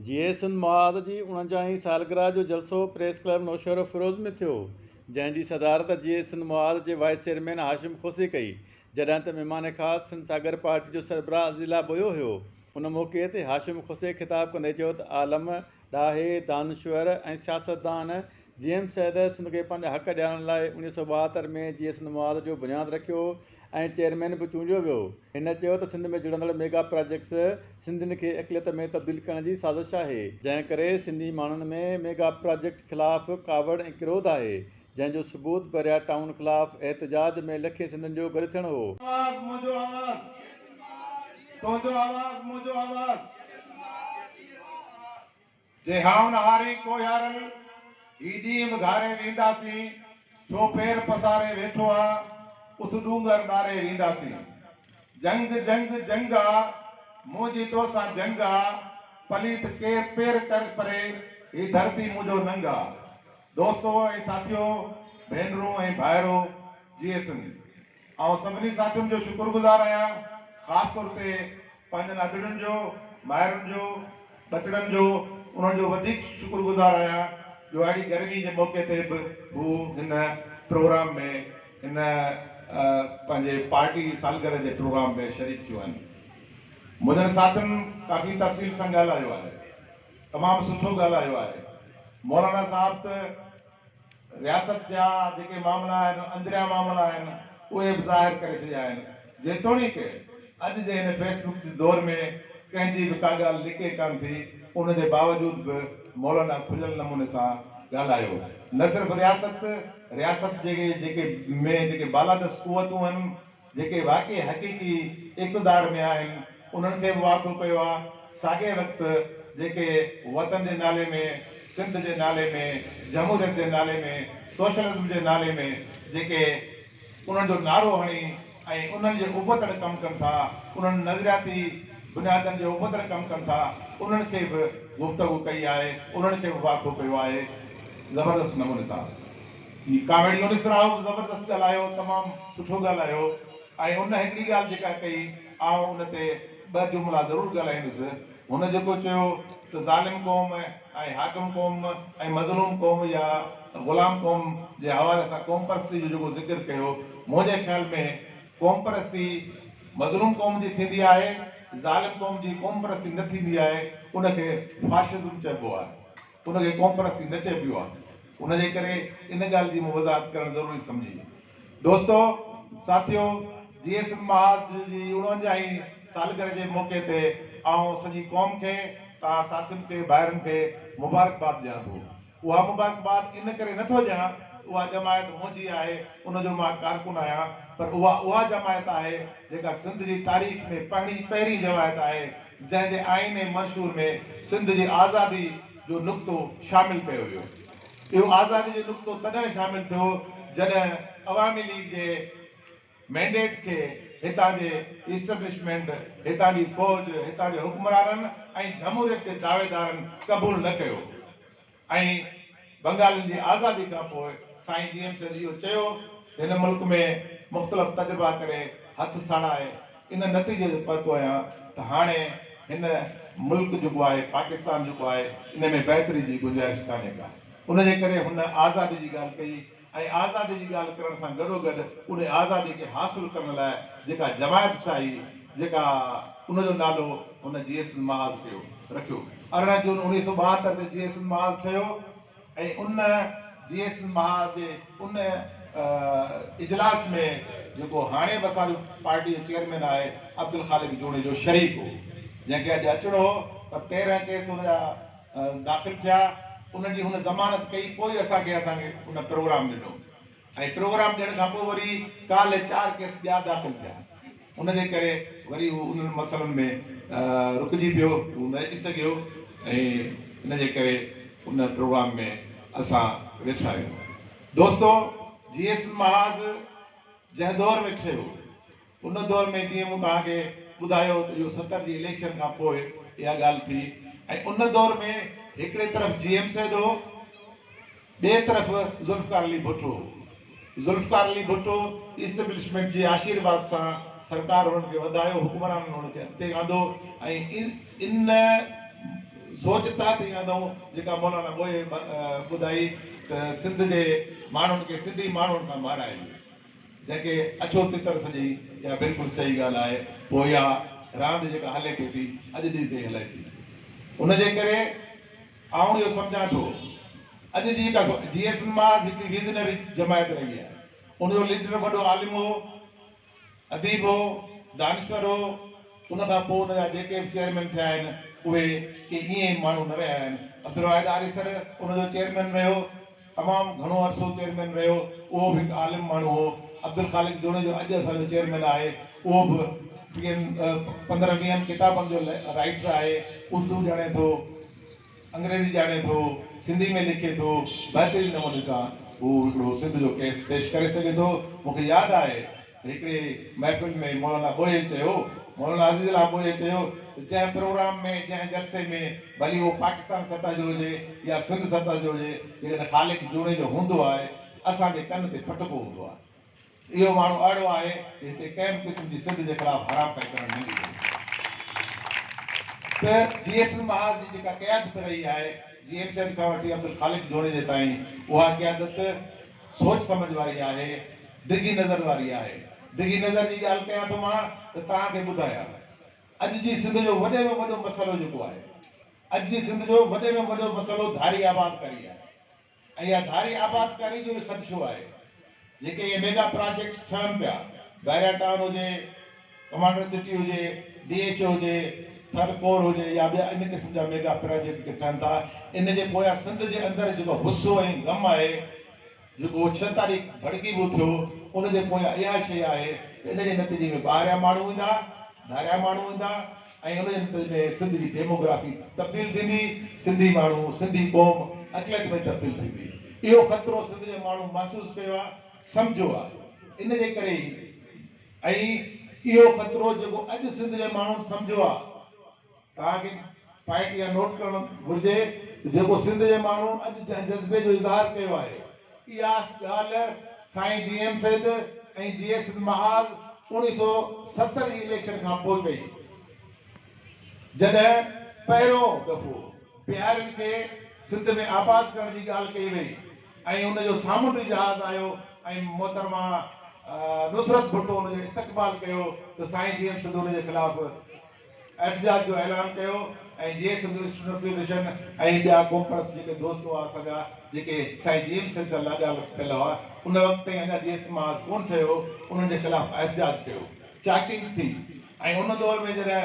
جيئي سنڌ محاذ جي اڻونجاهين سالگرهه جو جلسو پريس ڪلب نوشهروفيروز ۾ ٿيو، جنهن جي صدارت جيئي سنڌ محاذ جي وائيس چيئرمين هاشم کوسي ڪئي، جڏهن ته مهمان خاص سنڌ ساگر پارٽي جو سربراهه عزيز الله ٻوهيو هيو. ان موقعي تي هاشم کوسي خطاب ڪندي چيو ته عالم، ڏاهي، دانشور ۽ سياستدان جي ايم سيد سنڌ کي پنهنجا حق ڏيارڻ لاء 1972 ۾ جيئي سنڌ محاذ جو بنياد رکيو ۽ چيئرمين به چونڊيو ويو. هن چيو ته سنڌ ۾ جڙندڙ ميگا پراجيڪٽس سنڌين کي اقليت ۾ تبديل ڪرڻ جي سازش آهي، جنهن ڪري سنڌي ماڻهن ۾ ميگا پراجيڪٽ خلاف ڪاوڙ ۽ ڪروڌ آهي، جنهن جو ثبوت بحريا ٽائون خلاف احتجاج ۾ لکين سنڌين جو گڏ ٿيڻ هو. آواز منهنجو آواز، تنهنجو آواز منهنجو آواز. جي هائون هاري ڪوهيارل، هي ڏينهن به گهاري وينداسين، ڇو پير پساري ويٺو آ، اٿ ڏونگر ڏاري وينداسين. جنگ جنگ جنگ آ، منهنجي توسان جنگ آ، پليت ڪير پير ڪر پري، هي ڌرتي منهنجو ننگ آ. دوستو ۽ ساٿيو، ڀينرون ۽ ڀائرو، جيئي سنڌ. آئون سڀني ساٿين جو شڪر گذار آهيان، خاص طور تي پنهنجن ادڙين جو، مائرن جو، ٻچڙن جو، انهن جو وڌيڪ شڪر گذار آهيان جو اهڙي گرمي جي موقعي تي به هو هن پروگرام ۾ هن پنهنجي پارٽي جي سالگرهه جي پروگرام ۾ شريڪ ٿيون آهن. منهنجن ساٿين ڪافي تفصيل سان ڳالهايو آهي، تمام سٺو ڳالهايو آهي. مولانا صاحب ته رياست جا جيڪي معاملا آهن، اندريان معاملا آهن، اهي به ظاهر ڪري ڇڏيا آهن. جيتوڻيڪ اڄ جي هن فيس بڪ جي دور ۾ ڪنهن جي به ڪا ڳالهه لڪي ڪانه ٿي، ان جي باوجود به مولانا کليل نموني سان ڳالهايو. نه صرف رياست، رياست جي جيڪي ۾ جيڪي بالادست قوتون آهن، جيڪي واقعي حقيقي اقتدار ۾ آهن انهن کي به واکو ڪيو آ، ساڳئي وقت جيڪي وطن جي نالي ۾، سنڌ جي نالي ۾، جمهوريت جي نالي ۾، سوشلزم جي نالي ۾ جيڪي انهن جو نعرو هڻي ۽ انهن جي ابتڙ ڪم ڪن ٿا، انهن نظرياتي بنيادن جي ابتڙ ڪم ڪن ٿا، انهن کي به گفتگو ڪئي آهي، انهن کي به واکو ڪيو آهي زبردست نموني سان. هي ڪامريڊ يونس راهو به زبردست ڳالهايو، تمام سٺو ڳالهايو ۽ ان هڪڙي ڳالهه جيڪا ڪئي آئون ان تي ٻه جملا ضرور ڳالهائيندس. هن جيڪو چيو ته ظالم قوم ۽ حاڪم قوم ۽ مظلوم قوم يا غلام قوم جي حوالي سان قومپرستي جو جيڪو ذڪر ڪيو منهنجي خيال ۾ قومپرستي مظلوم قوم جي ٿيندي آهي، ظالم قوم جي قومپرستي نه ٿيندي آهي، ان کي فاشزم چئبو آهي. ان کي قومپرستي نه چئبيو آهي. ان جي ڪري ان ڳالهه جي مون وضاحت ڪرڻ ضروري سمجهي. دوستو، ساٿيو، جيئي سنڌ محاذ جي اڻونجاهين سالگرهه جي موقعي تي آئون سڄي قوم کي، توهان ساٿين کي، ڀائرن کي مبارڪباد ڏيان ٿو. اها مبارڪباد ان ڪري نه ٿو ڏيان ته اها جماعت منهنجي آهي، ان جو مان ڪارڪن آهيان، پر اها اها جماعت آهي جيڪا سنڌ جي تاريخ ۾ پهرين جماعت آهي جنهن جي آئين ۽ منشور ۾ سنڌ جي آزادي جو نقطو شامل ڪيو ويو. اهو آزادي جو نقطو تڏهن شامل ٿيو جڏهن عوامي ليگ جي مينڊيٽ کي هتان جي اسٽيبلشمينٽ، هتان جي فوج، هتان جي حڪمرانن ۽ جمهوريت جي دعويدارن قبول نه ڪيو. ۽ بنگالين جي آزادي کان پوء سائين جي ايم سيد اهو چيو ته هن ملڪ ۾ مختلف تجربا ڪري هٿ ساڙائي ان نتيجي تي پهتو آهيان ته هاڻي هن ملڪ جيڪو آهي پاڪستان جيڪو آهي ان ۾ بهتري جي گنجائش ڪانهي ڪا ان جي ڪري هن آزادي جي ڳالهه ڪئي ۽ آزادي جي ڳالهه ڪرڻ سان گڏوگڏ ان آزادي کي حاصل ڪرڻ لاء جيڪا جماعت ٺاهي، جيڪا ان جو نالو هن جيئي سنڌ محاذ ڪيو رکيو. 18 جون 1972 تي جيئي سنڌ محاذ ٺهيو ۽ ان جيئي سنڌ محاذ جي ان اجلاس ۾ جيڪو هاڻي به اسان جو پارٽي جو چيئرمين آهي عبدالخالق جوڻيجو شريڪ هو، جنهن کي اڄ اچڻو هو پر 13 ڪيس هن جا داخل ٿيا، ان جي هن ضمانت ڪئي، پوء ئي اسان کي اسان کي ان پروگرام ڏنو ۽ پروگرام ڏيڻ کان پوء وري ڪالهه چار ڪيس ٻيا داخل ٿيا، ان جي ڪري وري هو انهن مسئلن ۾ رڪجي پيو، هو نه اچي سگهيو ۽ ان جي ڪري ان پروگرام ۾ اسان ويٺا آهيون. دوستو جي ايس محاذ جنهن دور ۾ ٺهيو، ان دور ۾ جيئن مون توهان کي ٻڌايو ته اهو 70 جي اليڪشن کان پوء اها ڳالهه ٿي ۽ ان دور ۾ هڪڙي طرف جي ايم سيد هو، ٻئي طرف ذوالفقار علي ڀٽو هو. ذوالفقار علي ڀٽو اسٽيبلشمينٽ جي آشيرواد سان سرڪار هنن کي وڌايو، حڪمرانن هن کي اڳتي آندو ۽ ان سوچ تحت ئي آندائون جيڪا مولانا ٻوهيي ٻڌائي ته سنڌ جي ماڻهن کي سنڌي ماڻهن کان مارائجي جنهن کي اڇو تتر سڄي اها بلڪل صحيح ڳالهه آهي پوء اها راند جيڪا هلي پئي ٿي اڄ ڏينهن تائين هلي ٿي ان جي ڪري آئون اهو سمجهان ٿو اڄ جي جيڪا جي ايس محاذ هڪڙي ويزنري جماعت رهي آهي ان جو ليڊر وڏو عالم هو اديب هو، دانشور هو، ان کان پوء ان جا جيڪي به چيئرمين ٿيا آهن، اهي ڪي ائين ئي ماڻهو نه رهيا آهن. عبدالواحد آريسر ان جو چيئرمين رهيو، تمام گهڻو عرصو چيئرمين رهيو، اهو به هڪ عالم ماڻهو هو. عبدالخالق جوڻيجو اڄ اسان جو چيئرمين آهي، اهو به ٽيهن پندرهن ويهن ڪتابن جو رائيٽر آهي، اردو ڄاڻي ٿو. انگريزي ڄاڻي ٿو، سنڌي ۾ لکي ٿو، بهترين نموني سان هو هڪڙو سنڌ جو ڪيس پيش ڪري سگهي ٿو. مون کي ياد آهي ته هڪڙي محفل ۾ مولانا ٻوهيي چيو، مولانا عزيز الله ٻوهيي چيو ته جنهن پروگرام ۾ جنهن جلسي ۾ ڀلي اهو پاڪستان سطح جو هجي يا سنڌ سطح جو هجي، جيڪڏهن خالق جوڻيجو هوندو آهي ته اسان جي ڪن تي پٽڪو هوندو آهي. اهو ماڻهو اهڙو آهي جو هتي ڪنهن به قسم جي سنڌ جي خلاف حرام ڪائي ڪرڻ نه ڏيندو ته جي ايس ايم محاذ جي جيڪا قيادت رهي آهي جي ايم سيد کان وٺي عبدالخالق جوڻيجي تائين اها قيادت سوچ سمجهه واري آهي ڊگهي نظر واري آهي ڊگهي نظر جي ڳالهه ڪيان ٿو مان ته توهان کي ٻڌايان اڄ جي سنڌ جو وڏي ۾ وڏو مسئلو جيڪو آهي اڄ جي سنڌ جو وڏي ۾ وڏو مسئلو ڌاري آبادڪاري آهي. ۽ اها ڌاري آبادڪاري جو به خدشو آهي. جيڪي اهي ميگا پراجيڪٽس ٺهن پيا، بحريا ٽائون هجي، ڪمانڊر سٽي هجي، ڊي ايڇ اي هجي، ٿر ڪور هجي يا ٻيا ان قسم جا ميگا پراجيڪٽ جيڪي ٺهن ٿا، ان جي پويان سنڌ جي اندر جيڪو غصو ۽ غم آهي، جيڪو ڇهه تاريخ ڀڙڪي به اٿيو، ان جي پويان اها شيء آهي ته ان جي نتيجي ۾ ٻاهريان ماڻهو ايندا، ڌاريا ماڻهو ايندا ۽ ان جي نتيجي ۾ سنڌ جي ڊيموگرافي تبديل ٿيندي، سنڌي ماڻهو، سنڌي قوم اقليت ۾ تبديل ٿيندي. اهو خطرو سنڌ جي ماڻهن محسوس ڪيو آهي، سمجهيو آهي. ان جي ڪري ئي ۽ اهو خطرو جيڪو اڄ سنڌ جي ماڻهن سمجهيو آهي، توهان کي پوائنٽ اها نوٽ ڪرڻ گهرجي ته جيڪو سنڌ جي ماڻهن اڄ جنهن جذبي جو اظهار ڪيو آهي، اها ڳالهه سائين جي ايم سيد ۽ جي ايس محاذ 1970 جي اليڪشن کان پوء ڪئي، جڏهن پهريون دفعو بهارين کي سنڌ ۾ آباد ڪرڻ جي ڳالهه ڪئي وئي ۽ ان جو سامونڊي جهاز آيو ۽ محترمه نصرت ڀٽو ان جو استقبال ڪيو ته سائين جي ايم سيد ان جي خلاف احتجاج جو اعلان ڪيو ۽ جي سنڌ اسٽوڊنٽ فيڊريشن ۽ ٻيا قومپرست جيڪي دوست هئا اسان جا جيڪي سائين جي ايم سيد سان لاڳاپيل پيل هئا ان وقت تائين اڃا جي ايس محاذ ڪونه ٺهيو هو انهن جي خلاف احتجاج ڪيو چاڪنگ ٿي ۽ ان دور ۾ جڏهن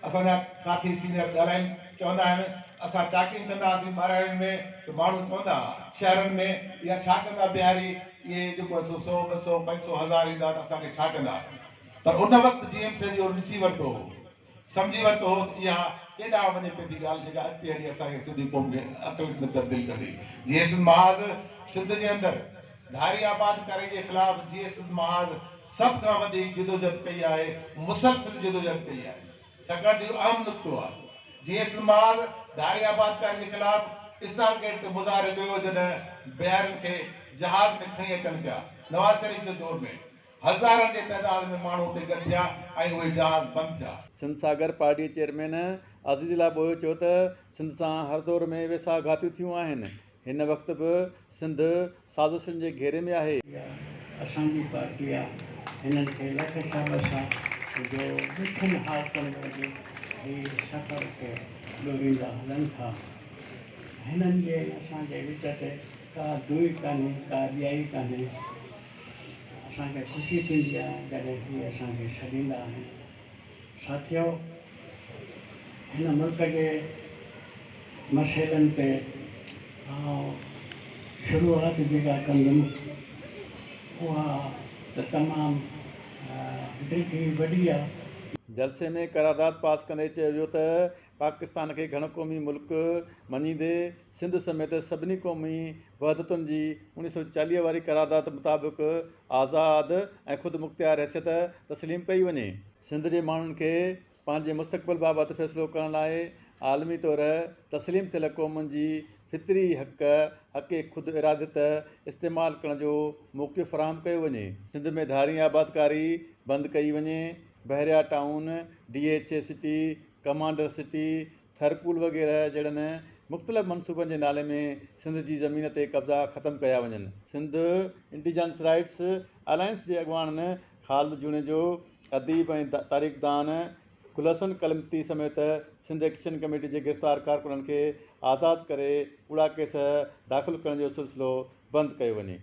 اسان جا ساٿي سينئر ڳالهائين چوندا آهن اسان چاڪنگ ڪندا هئاسين ٻهراڙين ۾ ته ماڻهو چوندا هئا شهرن ۾ اها ڇا ڪندا بهاري اهي جيڪو آهي سو سو ٻه سو پنج سو هزار ايندا ته اسان کي ڇا ڪندا پر ان وقت جي ايم سيد اهو ڏسي ورتو هو، سمجهي ورتو هو ته اها ڪيڏانهن وڃي پئي ٿي ڳالهه جيڪا اڳتي هلي اسان کي سنڌي قوم کي اقليت ۾ تبديل ڪندي. جيئي سنڌ محاذ سنڌ جي اندر ڌاري آبادڪاري جي خلاف جيئي سنڌ محاذ سڀ کان وڌيڪ جدوجهد ڪئي آهي، مسلسل جدوجهد ڪئي آهي. ڇاڪاڻ ته اهو اهم نقطو آهي. جيئي سنڌ محاذ ڌاري آبادڪاري جي خلاف اسٽار گيٽ تي مظاهرو ڪيو جڏهن بهارين کي جهاز ۾ کڻي اچن پيا نواز شريف جي دور ۾. هزارن جي تعداد ۾ ماڻهو اتي گڏ ٿيا ۽ اهي جهاز بند ٿيا. سنڌ ساگر پارٽي چيئرمين عزيز الله ٻوهيو چيو ته سنڌ سان هر دور ۾ ويساهه گهاتيون ٿيون آهن، هن وقت به سنڌ سازشن جي گهيري ۾ آهي. اها اسان جي پارٽي آ هنن کي لک شابس آ جو ڏکين حالتن ۾ به هي سفر کي ڏوريندا هلن ٿا. هنن جي ۽ اسان جي وچ تي ڪا دوئي ڪانهي ڪا ٻيائي ڪانهي. اسان کي خوشي ٿيندي آهي جڏهن هي اسان کي سڏيندا آهن. ساٿيو! هن ملڪ جي مسئلن تي آئون شروعات جيڪا ڪندم اها ته تمام ڊگهي وڏي آهي. جلسي ۾ قرارداد پاس ڪندي چيو ويو ته پاڪستان کي گهڻ قومي ملڪ مڃيندي سنڌ سميت سڀني قومي وحدتن جي 1940 واري قرارداد مطابق آزاد ۽ خودمختيار حيثيت تسليم ڪئي وڃي. سنڌ جي ماڻهن کي پنهنجي مستقبل بابت فيصلو ڪرڻ لاء عالمي طور تسليم ٿيل قومن جي فطري حق، حق خود اراديت، استعمال ڪرڻ جو موقعو فراهم ڪيو وڃي. سنڌ ۾ ڌارين آبادڪاري بند ڪئي وڃي. Bahria town, D H A city, commander city, Thar Coal وغيره جهڙن مختلف منصوبن جي نالي ۾ سنڌ جي زمين تي قبضا ختم ڪيا وڃن. سنڌ انڊيجنس رائٽس الائنس جي اڳواڻن خالد جوڻيجو، اديب ۽ تاريخدان گل حسن ڪلمتي سميت سنڌ ايڪشن ڪميٽي جي گرفتار ڪارڪنن کي آزاد ڪري ڪوڙا ڪيس داخل ڪرڻ جو سلسلو بند ڪيو وڃي.